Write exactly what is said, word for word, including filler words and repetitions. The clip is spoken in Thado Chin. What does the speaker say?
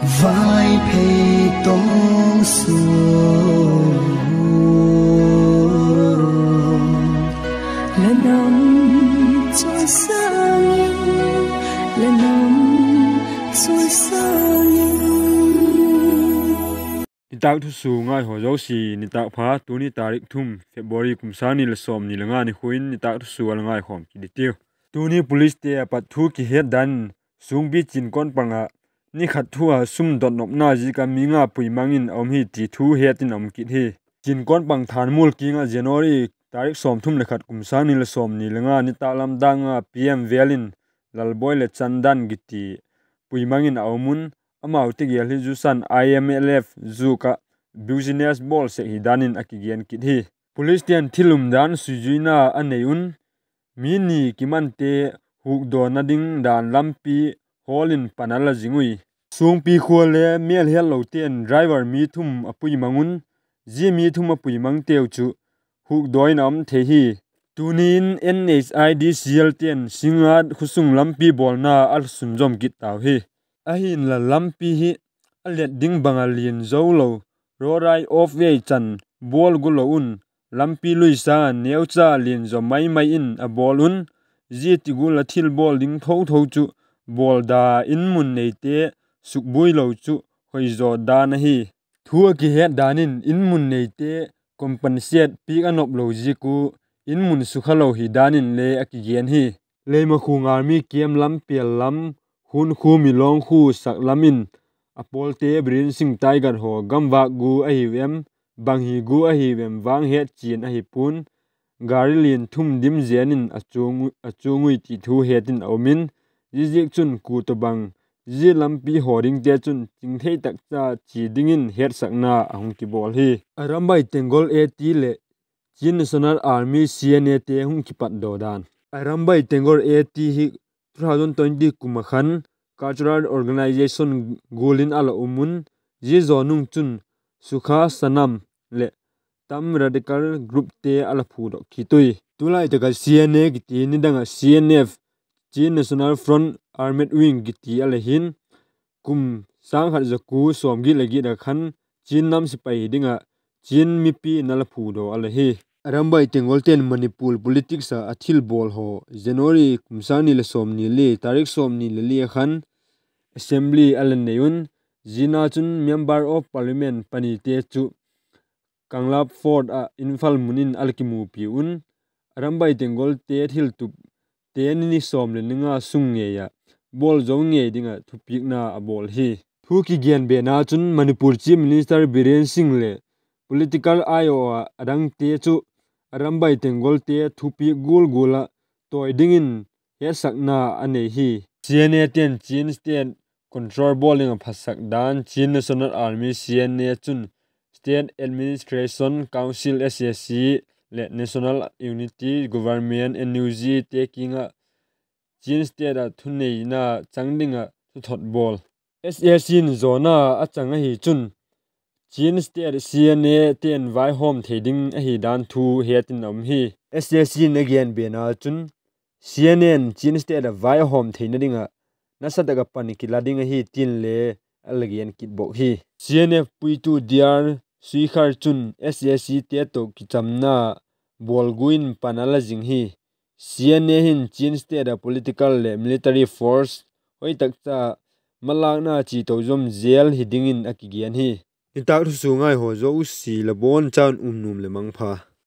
Vaiphei tong su. Lanam choi sangin, lanam choi sangin. Nitak thusu ngai ho jouse, nitak pha. Tuni tarik thum February kum sang ni le som ni le nga nikho in nitak thusu a la ngai khom kit diu. Tuni police te apat thu kihet dan, Sungpi Chinkon panga nikhat thu a sum dot nopna jeh a mi nga puimang in aum hi ti thu het in aum kit hi. Chinkon pang Thanmul kinga January tarik som thum le khat kum sang ni le som ni le nga nitak lamdang a P M vel in Lalboi le Chandan kiti puimang in aum un, amau tegel hi jusan I M L F jukah business bol sek hi dan in akigen kit hi. Police ten thil umdan suijuina anei un, mi ni kiman te hukdona ding dan lampi hol in pan ala jing ui. Sungpi khua le melhet lo ten driver mi thum apuimang un, jeh mi thum apuimang teu chu hukdoi in aum thei hi. Tuni in N H I D C L ten Singngat khosung lampi bolna asunjom kit tau hi. Ahinla lampi hi alet ding banga lien jou lo, road right of way chan bol gu lo un, lampi lui sanga neocha lien jo maimai in abol un, jeh ti gul a thil bol ding thotho chu bol da in mun neite sukbui lo chu hoijo dan ahi. Thu akihet dan in in mun neite compensate pik anop lo jeh u in mun sukha lo hi dan in le akigen hi. Leimakhong army camp lam pel lam, Hunkhu Milong khu sak lam in apolte Biren Singh Tiger ho gamvak gu ahiu em, bang hi gu ahiu em vang het chin ahipon, gari lien thum dim jen in achung, achung ui ti thu het in aum in, jeh jeh chun ku tobang jeh lampi ho ding te chun chingthei takcha chi ding in hetsakna ahung kibol hi. Arambai Tenggol A T le Chin National Army C N A te hung kipat do dan. Arambai Tenggol A T hi two thousand twenty kum a khan cultural organization gul in ala um un, jeh jo nung chun Sukha Sanam le Tam radical group te ala phudoh kit ui. Tulai taka C N A kiti nidanga C N F, Chin National Front Armed Wing kiti ala hin, kum sang khat ja ku som get le get a khan Chin nam sipai dinga Chin mipi in ala phudoh ala hi. Arambai Tenggol ten Manipur politics a athil bol ho January kum sang ni le som ni le tarik som ni le li a khan assembly ala nei un, jeh a chun Member of Parliament pani te chu Kanglap Fort a Imphal mun in ala kimupi un, Arambai Tenggol te thiltup te ni som le ni nga sung ngei a bol jou ngei dinga thupikna abol hi. Thu kigen bena chun Manipur Chief Minister Biren Singh le political aio a adang te chu Arambai Tenggol te thupik gul gul a toi ding in hetsakna anei hi. C N A ten Chin State control bol ding a phasak dan, Chin National Army, C N A, chun State Administration Council, S A C, le National Unity Government, N U G, te kinga Chin State a thuneina chang dinga thuthot bol. S A C in jona achang ahi chun Chin State C N A ten vaihom thei ding ahi dan thu het in aum hi. S A C in agen bena chun C N A in Chin State a vaihom theina dinga nasataka pan kila ding ahi tin le ala gen kit bok hi. C N F puitu D R Swikhar chun S A C te to kichamna bol gu in pan ala jing hi. C N A hin Chin State a political le military force hoitakcha malakna chi to jom jel hi ding in akigen hi. Nitak thusu ngai ho jouse la bon chan um nom le mangpha.